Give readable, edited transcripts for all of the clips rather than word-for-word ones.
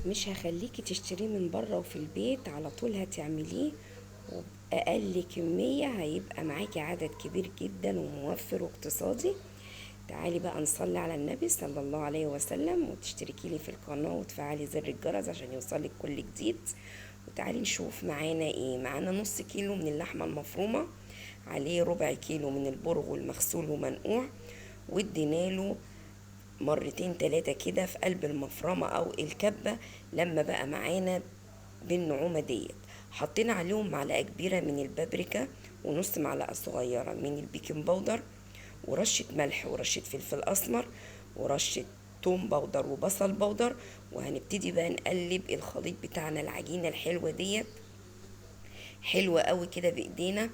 مش هخليكي تشتريه من بره، وفي البيت على طول هتعمليه وبأقل كمية هيبقى معاكي عدد كبير جدا وموفر واقتصادي. تعالي بقى نصلي على النبي صلى الله عليه وسلم، وتشتركي لي في القناة وتفعلي زر الجرس عشان يوصلك كل جديد. وتعالي نشوف معانا ايه. معانا نص كيلو من اللحمة المفرومة، عليه ربع كيلو من البرغل مغسول ومنقوع، واديناله مرتين تلاتة كده في قلب المفرمة او الكبة لما بقى معانا بالنعومة ديت. حطينا عليهم معلقة كبيرة من البابريكا ونص معلقة صغيرة من ال baking powder، ورشة ملح ورشة فلفل أسمر ورشة توم powder وبصل powder. وهنبتدي بقى نقلب الخليط بتاعنا، العجينة الحلوة ديت حلوة قوي كده بإيدينا،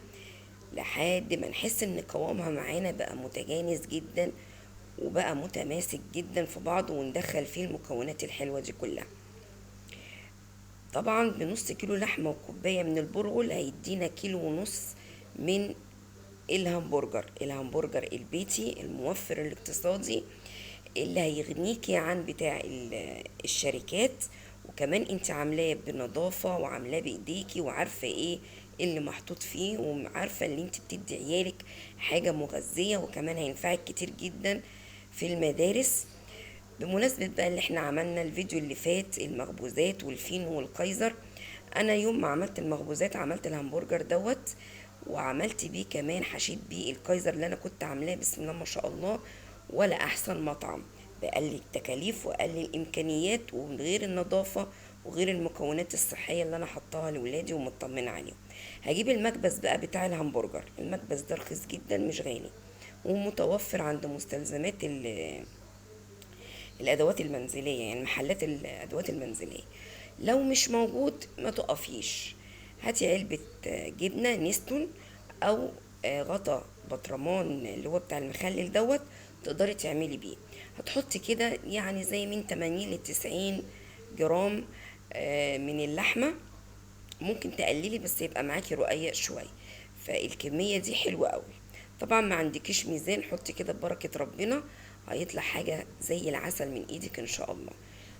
لحد ما نحس ان قوامها معانا بقى متجانس جدا وبقى متماسك جدا في بعضه، وندخل فيه المكونات الحلوة دي كلها. طبعا بنص كيلو لحمة وكوباية من البرغل هيدينا كيلو ونص من الهمبرجر، الهمبرجر البيتي الموفر الاقتصادي اللي هيغنيكي عن بتاع الشركات، وكمان انت عاملاه بنظافة وعاملاه بايديكي وعارفة ايه اللي محطوط فيه، وعارفة اللي انت بتدي عيالك حاجة مغذية، وكمان هينفعك كتير جدا في المدارس. بمناسبة بقى اللي احنا عملنا الفيديو اللي فات المخبوزات والفينو والقيزر، انا يوم ما عملت المخبوزات عملت الهمبرجر دوت، وعملت بيه كمان حشيت بيه القيزر اللي انا كنت عاملاه بسم الله ما شاء الله، ولا احسن مطعم، بأقل التكاليف وأقل الامكانيات ومن غير النظافة وغير المكونات الصحية اللي انا حطاها لولادي ومطمنة عليهم. هجيب المكبس بقى بتاع الهمبرجر، المكبس ده رخيص جدا مش غالي، ومتوفر عند مستلزمات الادوات المنزلية، يعني محلات الادوات المنزلية. لو مش موجود ما تقفيش، هاتي علبة جبنة نستون او غطا بطرمان اللي هو بتاع المخلل دوت، تقدري تعملي بيه. هتحطي كده يعني زي من 80 ل 90 جرام من اللحمة، ممكن تقللي بس يبقى معاكي رقيق شوية، فالكمية دي حلوة قوي. طبعا ما عندكيش ميزان، حطي كده ببركة ربنا، هيطلع حاجة زي العسل من ايدك ان شاء الله.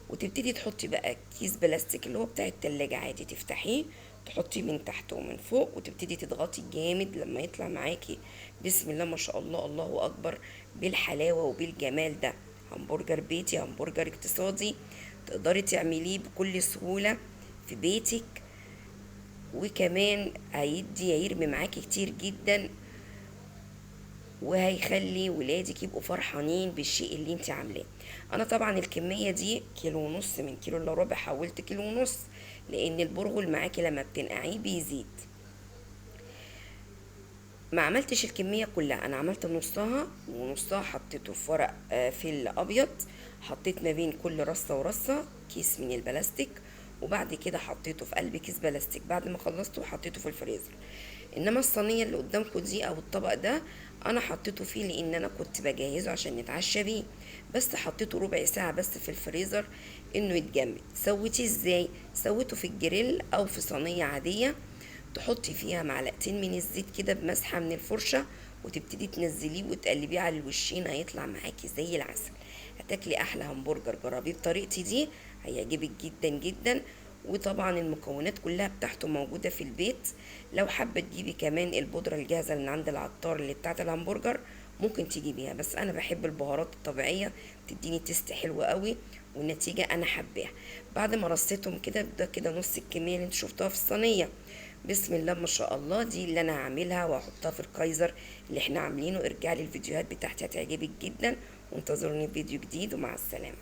وتبتدي تحطي بقى كيس بلاستيك اللي هو بتاع التلاجة عادي، تفتحيه تحطيه من تحت ومن فوق، وتبتدي تضغطي جامد لما يطلع معاكي بسم الله ما شاء الله الله اكبر بالحلاوة وبالجمال ده. همبرجر بيتي، همبرجر اقتصادي، تقدري تعمليه بكل سهولة في بيتك، وكمان هيرمي معاكي كتير جدا، وهيخلي ولادك يبقوا فرحانين بالشيء اللي انت عاملاه. انا طبعا الكمية دي كيلو ونص، من كيلو الا ربع حولت كيلو ونص، لان البرغل معاكي لما بتنقعيه بيزيد. ما عملتش الكمية كلها، انا عملت نصها، ونصها حطيته في ورق فل ابيض، حطيت ما بين كل رصة ورصة كيس من البلاستيك، وبعد كده حطيته في قلب كيس بلاستيك. بعد ما خلصته حطيته في الفريزر. انما الصينية اللي قدامكم دي او الطبق ده انا حطيته فيه لان انا كنت بجهزه عشان نتعشى بيه، بس حطيته ربع ساعة بس في الفريزر انه يتجمد. سويتيه ازاي؟ سويته في الجريل او في صينية عادية، تحطي فيها معلقتين من الزيت كده بمسحه من الفرشة، وتبتدي تنزليه وتقلبيه على الوشين، هيطلع معاكي زي العسل. هتاكلي احلى همبرجر. جربيه بطريقتي دي هيعجبك جدا جدا. وطبعا المكونات كلها بتاعته موجودة في البيت. لو حابة تجيبي كمان البودرة الجاهزة اللي عند العطار اللي بتاعت الهمبرجر ممكن تجيبيها، بس انا بحب البهارات الطبيعية، بتديني taste حلو قوي والنتيجة انا حباها. بعد ما رصيتهم كده، ده كده نص الكمية اللي انتوا شفتوها في الصينية بسم الله ما شاء الله، دي اللي انا هعملها واحطها في الكايزر اللي احنا عاملينه. ارجعي للفيديوهات بتاعتي هتعجبك جدا، وانتظروني في فيديو جديد، ومع السلامة.